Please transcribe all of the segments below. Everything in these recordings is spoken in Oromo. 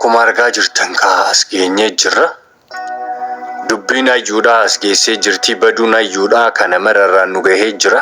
Akkuma argaa jirtan kaa as geenyee jirra. Dubbiin hayyuudhaa as geessee jirti. Baduun hayyuudhaa kana mararraan nu gahee jira.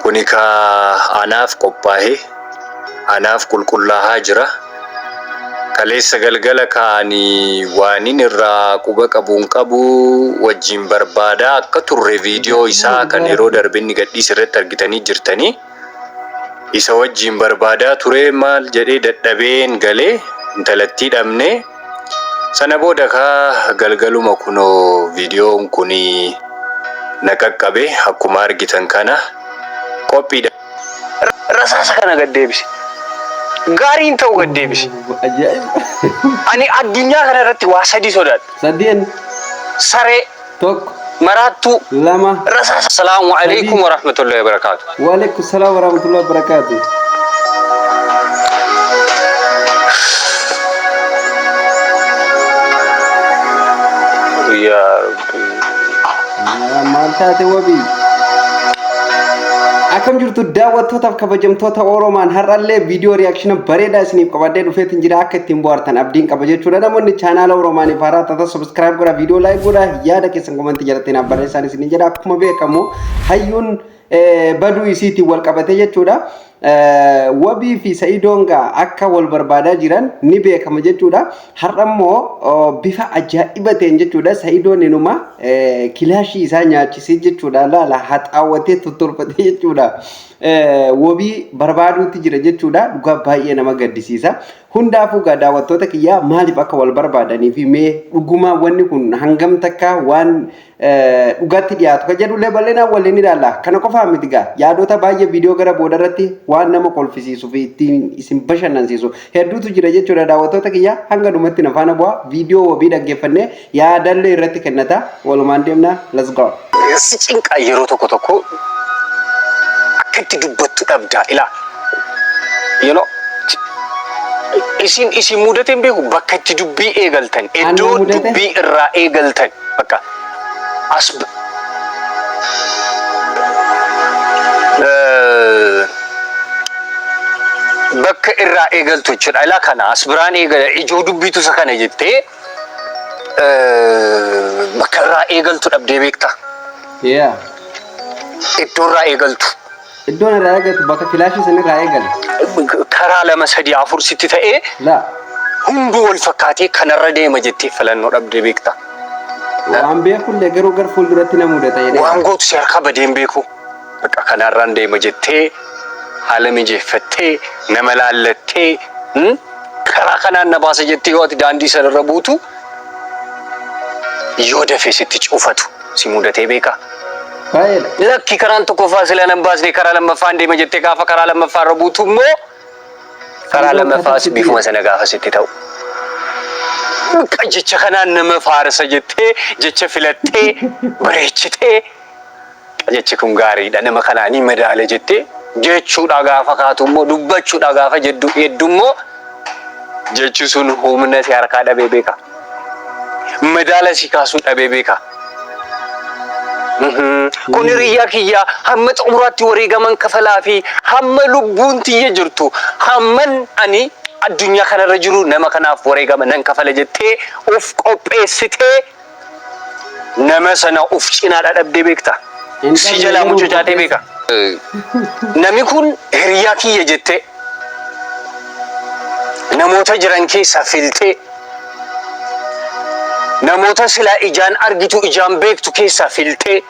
Kuni kaa anaaf qophaa'ee anaaf qulqullaahaa jira. Kaleessa galgala kaa ani waanin irraa quba qabu hin qabu wajjin barbaadaa akka turre viidiyoo isaa kan yeroo darbe inni gadhiise irratti argitanii jirtanii. Isa wajjin barbaadaa turee maal jedhee dadhabeen galee intalattii dhabnee. Sana booda kaa galgaluma kunoo viidiyoon kun na qaqqabe akkuma argitan kana qophiidha. Rasaasa kana gad deebisi. Gaariin ta'u gad deebisi. Ajaa'iba! Ani addunyaa kana irratti waa sadii sodaadha. Sadeen. Saree. Tokko. Maraattuu. Lama. Rasaasa. Salaamu alaikum Sadii. wa rahmatullahi wa barakaatu. Waalaikum salaam wa rahmatullahi wa barakaatu. Yaa Rabbi. Maal taate wabii? Akkam jirtu daawwattootaaf kabajamtoota Oromaan har'allee viidiyoo reaction bareedaa isiniif qabadhee dhufeetiin jira akka ittiin bohaartan abdiin qaba jechuudha. Namoonni chaanaala Oromaaniif haaraa taatan subscribe godhaa viidiyoo like godhaa yaada keessan komantii jalatti naaf barreessaan isiniin jedha. Akkuma beekamu hayyuun baduu isiitiin wal qabate jechuudha. Wabii fi Sa'idoon gaa akka wal barbaadaa jiran ni beekama jechuudha. Har'a immoo bifa ajaa'iba ta'een jechuudha. Sa'idoon inuma kilaashii isaa nyaachisee jechuudha. Laala haxaawwatee tottolfatee jechuudha. Wabii barbaaduutti jira jechuudha. Dhugaa baay'ee nama gaddisiisa. Hundaafuu gaa daawwattoota kiyyaa maaliif akka wal barbaadanii fi mee dhugumaa wanni kun hangam takka waan dhugaatti dhiyaatu kan jedhullee bal'inaan waliin ilaalla. Kana qofaa miti gaa yaadota baay'ee viidiyoo gara booda irratti waan nama kolfisiisuu fi ittiin isin bashannansiisu hedduutu jira jechuudha daawwattoota kiyya hanga dhumatti na faana bu'aa viidiyoo wabii dhaggeeffannee yaadallee irratti kennata walumaan deemna let's go. Si cinqa yeroo tokko tokko akka itti dubbattu dhabda ilaa you know isin isin mudate hin beeku bakka itti dubbii eegaltan Anna iddoo mudate? dubbii irraa eegaltan bakka as bakka irraa eegaltu jechuudha. Ilaa kana as biraan eegala ijoo dubbiitu isa kana jettee bakka irraa eegaltu dhabdee beekta. Yeah. Iddoo irraa eegaltu. Iddoon irraa eegaltu bakka kilaashii san irraa eegale. Karaa lama sadii afur sitti ta'ee Laa. hunduu wal fakkaatee kanarra deema jettee filannoo dhabdee beekta. Waan beekullee garuu gar fuulduratti na mudata jedhee. Waan gootu si harkaa badee hin beeku. Bakka kanarraan deema jettee haala mijeeffattee nama laallattee karaa kanaan na baasa jettee yoo ati daandii sanarra buutu yoo dafee sitti cufatu si mudatee beekaa? Baay'eedha. Lakki karaan tokkoffaa sila nan baasne karaa lammaffaan deema jettee gaafa karaa lammaffaa irra buutu immoo karaa Saayidoo lammaffaas katatti bifuma sana gaafa sitti ta'u. Bakka jecha kanaan nama faarsa jettee jecha filattee bareechitee jechi kun gaariidha nama kanaa ni madaala jettee jechuudha gaafa kaatu immoo dubbachuudha gaafa jedhu heddu immoo jechi sun humna si harkaa dhabee beeka. Madaala si kaasuu dhabee beeka. Kun hiriyyaa kiyyaa hamma xumuraatti wareegaman kafalaa fi hamma lubbuun tiyya jirtu hamman ani addunyaa kanarra jiru nama kanaaf wareegama nan kafala jettee of qopheessitee nama sana of cinaa dhadhabdee beekta. Hin Si dhabne jalaa garuu mucucaatee beeka. Namni kun hiriyaa kiyya jettee namoota jiran keessaa filtee namoota silaa ijaan argitu ijaan beektu keessaa filtee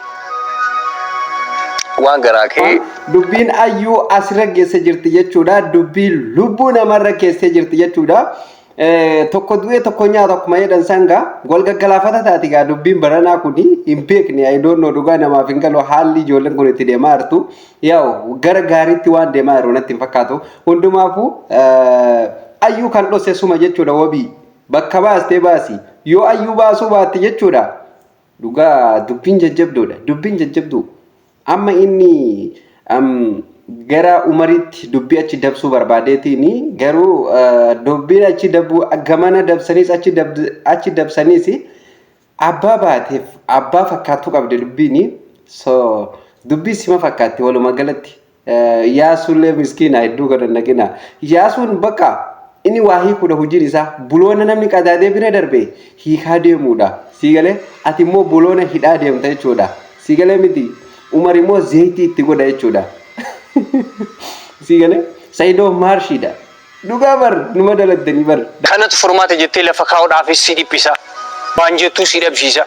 waan garaa kee Dubbiin ayyuu asirra geesse jirti jechuudha. Dubbii lubbuu namarra geessee jirti jechuudha. Tokko du'ee tokko nyaata akkuma jedhan sangaa wal gaggalaafata taati gaa dubbiin baranaa kuni hin beekne I don't know dhugaa namaaf hin galu haalli ijoolleen kun itti deemaa jirtu yaa'u gara gaariitti waan deemaa jiru natti hin fakkaatu hundumaafuu ayyuu kan dhose suma jechuudha wabii bakka baastee baasi yoo ayyuu baasuu baatte jechuudha Dhugaa dubbiin jajjabduudha. Dubbiin jajjabduu. Amma inni gara Umaritti dubbii achi dabsuu barbaadeetiin garuu dubbiin achi dabuu gamana dabsaniis achi dabsaniis abbaa baateef abbaa fakkaattuu qabdi dubbiin. So dubbii sima fakkaatti walumaa galatti. Yaasuullee miskiina hedduu gad hin dhaqina. Yaasuun bakka Inni waa hiikuudha hojiin isaa. Buloona namni qadaadee bira darbe hiikaa deemuudha. Sii galee? Ati immoo buloona hidhaa deemta jechuudha. Sii galee miti? Umar immoo zeeyitii itti godha jechuudha. Sii galee? Sayidoo maarshiidha. Dhugaa bar numa daladdanii bar. Kanatu furmaata jettee lafa kaa'uudhaafis si dhiphisa. Waan jettuu si dhabsiisa.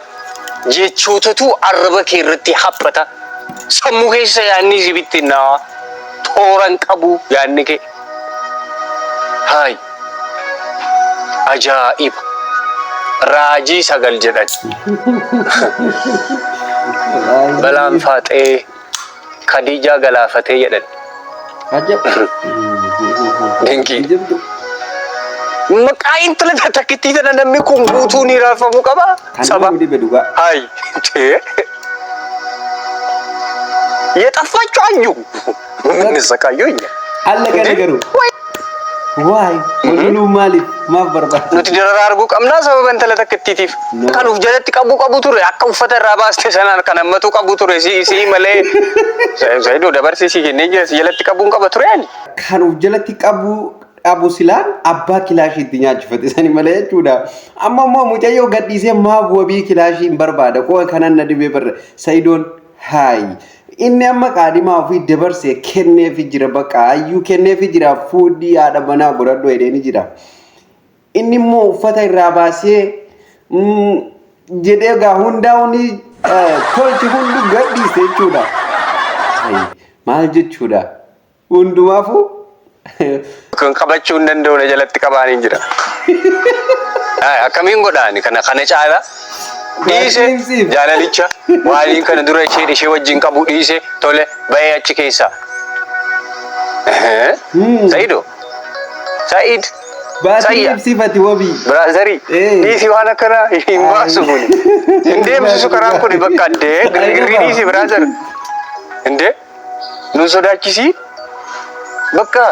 Jechootatu arraba kee irratti haphata. Sammuu keessa yaadni si bittinnaawa. Toora hin qabu yaadni kee. Haay! Ajaa'iba! Raajii 9 jedhan. Balaan faaxee Kadiijaa galaafatee jedhan. Ajab. Dinqii. Jabdu. Maqaa intala takkittii tana namni kun guutuu ni raafamuu qaba. Kan Saba. nama dhibe dhugaa. Haay. የጠፋችው አዩ የምንሰቃየው እኛ Alla kana garuu. Waay waloluu maaliif maaf barbaachisa? Nuti dararaa arguu qabnaa sababa intala takkittiitiif. No. Kan uf jalatti qabuu qabu ture akka uffata irraa baaste sanaan kan hammatuu qabu ture si si malee Saidoo dabarsii si kennee jira si jalatti qabuun qaba ture ani. Kan uf jalatti qabuu qabu silaan abbaa kilaashii itti nyaachifate sani malee jechuudha. Amma immoo mucayyoo gadhiisee maaf wabii kilaashii hin barbaada? Qooqa kanan na dhibee barra. Sa'idoon Haay. Inni amma qaadhimaa ofii dabarse kenneefi jira bakka hayyuu kenneefi jira fuudhii haadha manaa godhadhu jedheeni jira. Inni immoo uffata irraa baasee jedhee gaa hundaa'u ni tolchi hundu gadhiise jechuudha. Hayi maal jechuudha? Hundumaafuu Kan qabachuu hin danda'u na jalatti qabaanii jira. Akkamiin godhaani kana kana caala dhiise jaalalicha waaliin kana dura ishee ishee wajjin qabu dhiise tole bahee achi keessaa. Sa'ido Sa'id Baatii Sayya ibsifati wabii. Biraazarii dhiisi waan akkanaa hin baasu kuni. Hin deemsisu karaan kuni bakka addee girgirrii dhiisi biraazar. Indee nun sodaachisii bakka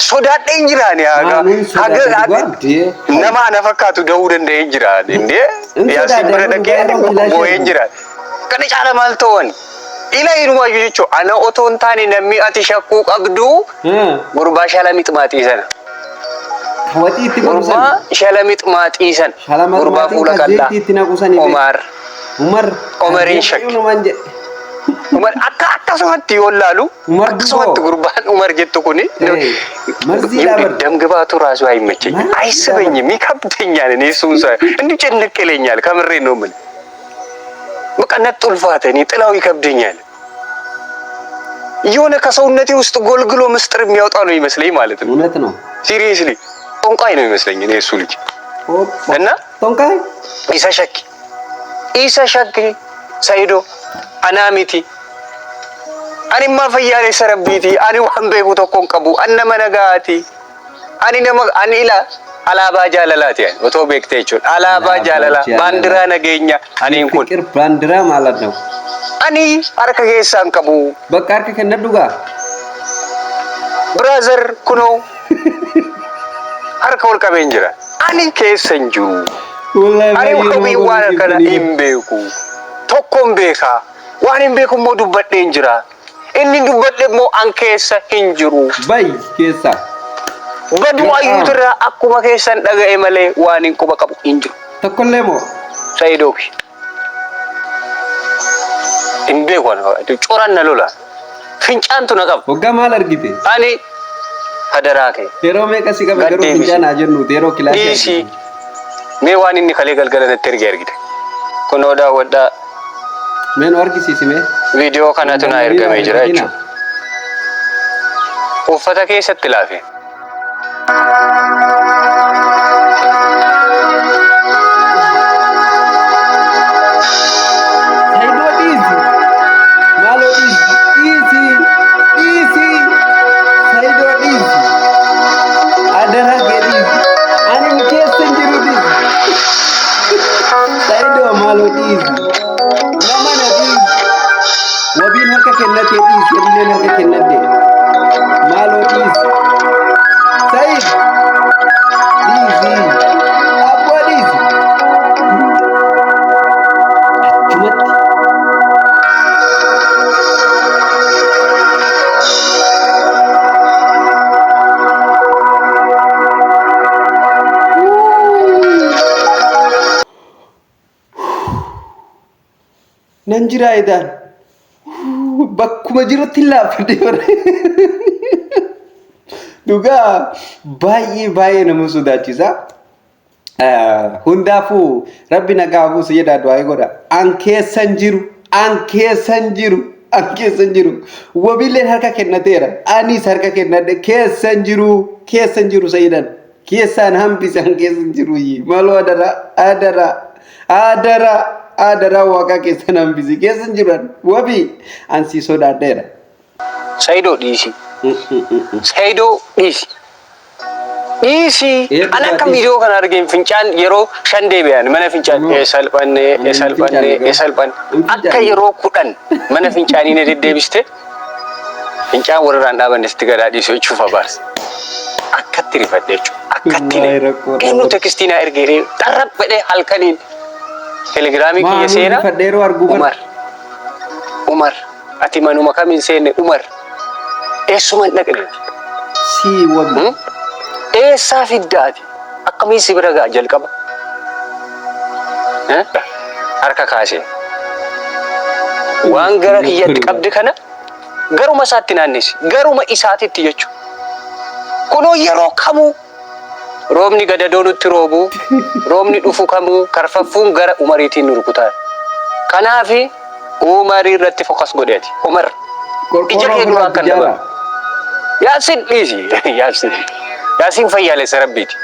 sodaadhee hin jiraani haga Maanuun haga sodaate haga dhugaa dee. Nama ana fakkaatu da'uu danda'ee hin jiraani indee Hin yaasiin sodaadha bira yeroo dhaqee dhugaa yeroo kilaashii boo'ee hin argu. jiraani. Kana caala maal ta'uun ila inumaayyuu jechuun ana otoo hin taane namni ati shakkuu qabdu gurbaa shalamix maaxii sana. Ka waxii itti godhu Gurbaa san. shalamix maaxii sana. Shalamax Gurbaa maaxiin fuula ka qal'aa. zeetii itti naqu sani be. Omaar. Umar. Omariin shakki. Numan jedhe. Umar akka akkasumatti yoo laalu Umar akkasumatti Duboo. gurbaan Umar jettu kuni Marziidhaa bar. ደም ግባቱ ራሱ አይመቸኝም፣ Marziidhaa bar. አይስበኝም፣ ይከብደኛል። እኔ እሱን ሳይ እንዲሁ ጭንቅ ይለኛል። ከምሬ ነው የምልህ። በቃ ነጥ ulfaata እኔ ጥላው ይከብደኛል። የሆነ ከሰውነቴ ውስጥ ጎልግሎ ምስጢር የሚያወጣ ነው ይመስለኝ ማለት ነው። እውነት ነው። ሲሪየስሊ ጠንቋይ ነው ይመስለኝ እኔ እሱ ልጅ እና ጠንቋይ ኢሰ ሸኪ ኢሰ ሸኪ ሰይዶ አናሚቲ አኒማ ፈያሌ ሰረቢቲ አኒ ዋን ቤኩ tokkon qabu an nama nagaati ani nama ani ila alaabaa jaalalaati ani otoo beektee jechuudha alaabaa Alaabaa jaalalaa jaalalaa. baandiraa nageenya aniin kun ፍቅር ባንዲራ ማለት ነው። ani harka keessaan qabu በቃ harka kennadhu gaa. Brother kunoo harka ol qabeen jira. Ani keessa hin jiru. Wallahi Ani baay'ee nama wabii waan akkana kolfisiiftanii. hin beeku. Tokko hin beeka. Waan hin beeku immoo dubbadhee hin jira. Inni dubbadhe immoo an keessa hin jiru. Bay keessa. Baduu ayyuutirraa akkuma keessan dhaga'e malee waan hin quba qabu hin jiru. Tokkollee moo? Saidooki. Hin beeku ani. Coran na lola. Fincaantu na qaba. Waggaa maal argite? Ani hadaraa kee. Yeroo meeqa si qabe Gad garuu deebisi. fincaan haa jennuuti yeroo kilaasii Dhiisi. argite. Mee waan inni kalee galgala natti erge argite. Kunoo daawwadhaa Mee nu argisiisi mee. viidiyoo kanatu naa ergamee jira Argina. jechuudha. Uffata keessatti laafe. Saidoo dhiisi. Maaloo dhiisi. Dhiisi. Dhiisi. Saidoo dhiisi. Adaraa kee dhiisi. Ani hin keessa hin jiru dhiisi. Saidoo maaloo dhiisi. Nama na dhiisi. Wabiin harka kennatee dhiisi. Illeen harka kennadhe. Maaloo dhiisi. Said dhiisi. Abboo dhiisi. Achumatti. Nan jiraa edaan. Bakkuma jirutti hin laaffadhe bara. Dhugaa baay'ee baay'ee nama sodaachisa. Hundaafuu rabbi nagaa buusu jedhaa du'aa godha. An keessan jiru, an keessan jiru, an keessan jiru. Wabiileen harka kennateera. Anis harka kennadhe keessan jiru, keessan jiru sayidan. Keessaan hambise an keessan jiru. Maloo adaraa, adaraa, adaraa, adaraa waaqa keessan hambise keessan jiru. Wabii an sii sodaadheera. Saidoo dhiisi. Saidoo dhiisi. Dhiisi. Ee, An dhugaa akka dhiisi. viidiyoo kana argeen fincaan yeroo 5 deebi'an mana fincaan No. ee salphanne Ani ee hin salphanne fincaanne ee garuu. salphanne Hin akka fincaanne. yeroo 10 mana fincaanii na deddeebiste fincaan warra irraan dhaabanne sitti gadaa dhiisu jechuuf abaarsa. Akkatti rifadhe jechuudha. Akkatti Wallahi rakkoodha eenyu bar. tekstii naa ergee xarrab jedhee halkaniin telegiraamii kiyya Maanuu seenaa rifadhe yeroo arguu bar. Umar Umar ati manuma kam hin seenne Umar eessuma hin dhaqne Sii wabi. Hmm? Eessaa fidda ati akkamiin si bira ga'a jalqaba Eh? Harka kaasee waan gara kiyyatti qabde kana garuma isaatti naannesi garuma isaatitti jechuudha. Kunoo yeroo kamuu Roobni gadadoo nutti roobu, roobni dhufu kamuu karfaffuun gara Umariitiin nu rukutaa. Kanaafi Umarii irratti focus godhi ati. Umar. Ija Qorqoorroo kee duraa ofirraa akka hin ijaara. dabarre. Yaasin dhiisi. Yaasin. Yaasin fayyaalessa rabbiiti.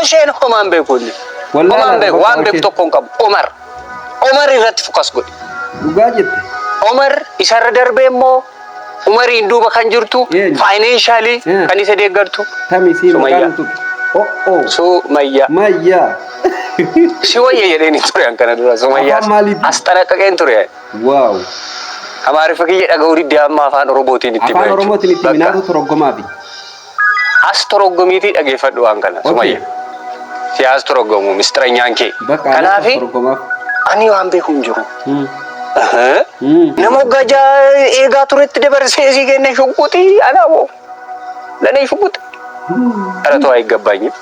Osheen homaan beeku inni. Wallahi Homaan beeku. bakka Waan beeku osheen. tokko hin qabu. Umar. Umar irratti focus godhi. Dhugaa jette. Umar isarra darbee immoo Umariin duuba kan jirtu Eenyu? financially Eh. kan isa deeggartu Tami sii maqaan Sumayyaa. tuqe. Oh oh. Sumayyaa. Mayyaa. Si wayya jedheen ture an kana dura Sumayyaa. Afaan maaliitiin? As xanaqqaqeen ture. Wow. Amaariffa kiyya dhaga'uu diddee amma afaan Oromootiin itti Afaan hima Oromootiin itti jechuudha. minaatu Bakka torogomaafi. as toroggomiitii dhageeffadhu waan kana Okay. Sumayya. Si as toroggomu misxiranyaan kee. Bakka anaatu Kanaafi torogomaaf. ani waan beeku hin jiru. Hmm. Nama waggaa 6 eegaa turetti dabarsee sii kenne shugguxii anaa lanee shugguxi. Dhala too ayigabbaanyim.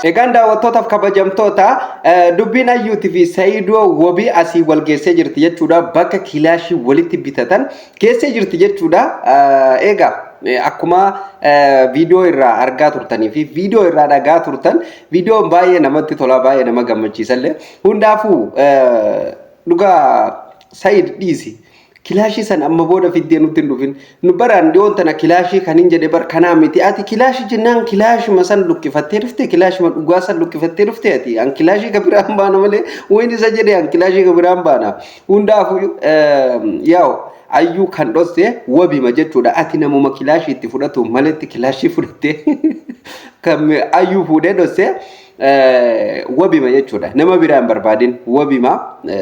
Egaan daawwattootaaf kabajamtoota dubbiin Ayyuutii fi Sa'iidoo wabii asii wal geessee jirti jechuudha. Bakka kilaashii walitti bitatan geessee jirti jechuudha. Egaa akkuma viidiyoo irraa argaa turtanii fi viidiyoo irraa dhagaa turtan viidiyoon baay'ee namatti tola baay'ee nama gammachiisallee. Hundaafuu Dhugaa Said dhiisi. Kilaashii san amma booda fiddee nutti hin dhufin. Nu baraan dhiyoon tana kilaashii kan hin jedhe bar kanaa miti. Ati kilaashii jennaan kilaashuma san luqqifattee dhufte kilaashuma dhugaa san luqqifattee dhufte ati. An kilaashii ka biraan baana malee wayin isa jedhe an kilaashii ka biraan baana. Hundaafuu yaa'u ayyuu kan dhosse wabima jechuudha. Ati namuma kilaashii itti fudhatu maletti kilaashii fudhattee kan ayyuu fuudhee dhosse. Wabima jechuudha. Nama biraa hin barbaadin wabima.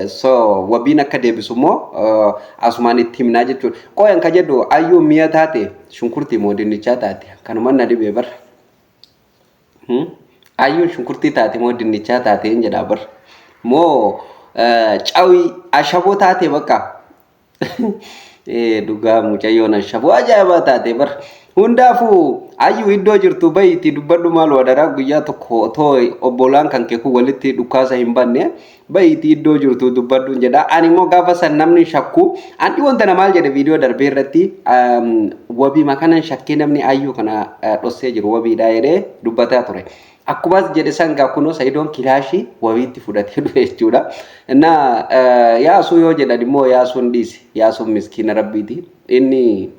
So wabiin akka deebisu immoo asumaan itti himnaa jechuudha. Qoyan ka jedhu ayyuu mi'a taate shunkurtii moo dinnichaa taate kanuma na dhibee bara. Ayyuun shunkurtii taate moo dinnichaa taate hin jedhaa bara. Moo cawii ashaboo taate bakka. Ee dhugaa mucayyoon ashaboo ajaa'ibaa taate bar. Hundaafuu ayyuu iddoo jirtu bahiitii dubbadhu maal wadaraa guyyaa tokko otoo obbolaan kan kee kun walitti dhukaasa hin banne bahiitii iddoo jirtu dubbadhu jedha. Ani immoo gaafa san namni shakku an dhiyoon tana maal jedhe viidiyoo darbee irratti wabii makanan shakkee namni ayyuu kana dhossee jiru wabiidha jedhee dubbataa ture. Akkumas jedhe san gaa kunoo Sa'idoon kilaashii wabiitti fudhatee dhufe jechuudha. Innaa yaasuu yoo jedhan immoo yaasuun dhiisi. Yaasuun miskiina rabbiiti. Inni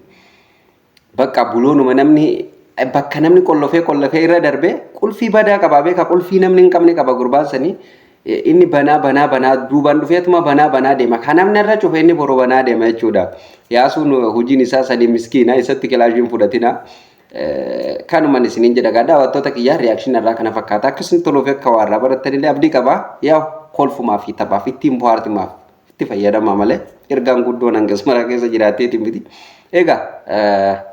bakka buloonuma namni bakka namni qollofee qollofee irra darbe qulfii badaa qabaa beeka qulfii namni hin qabne qaba gurbaan sanii. Inni banaa banaa banaa duubaan dhufeetuma banaa banaa deema. Kan namni irra cufe inni boru banaa deema jechuudha. Yaasuun hojiin isaa sanii miskiina isatti kilaashiin fudhatina. Kanuman isiniin jedha gaa daawwattoota kiyyaa reaction irraa kana fakkaata akka isin toluuf akka waa irraa barattanillee abdii qaba yaa kolfumaa fi taphaaf ittiin bohaartimaaf itti fayyadamaa malee ergaan guddoon hangas maraa keessa jiraatteeti miti. Egaa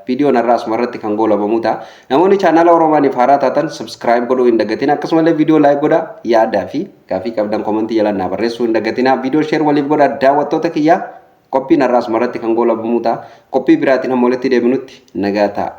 viidiyoon har'aa asuma irratti kan goolabamu ta'a. Namoonni chaanaala Oromaaniif haaraa taatan subscribe godhuu hin dagatin akkasumallee viidiyoo like godhaa yaadaa fi gaaffii qabdan komentii jala naa barreessuu hin dagatinaa viidiyoo share waliif godhaa daawwattoota kiyyaa Qophiin har'aa asuma irratti kan goolabamu ta'a. Qophii biraatiin hamma walitti deebinutti nagaa ta'a.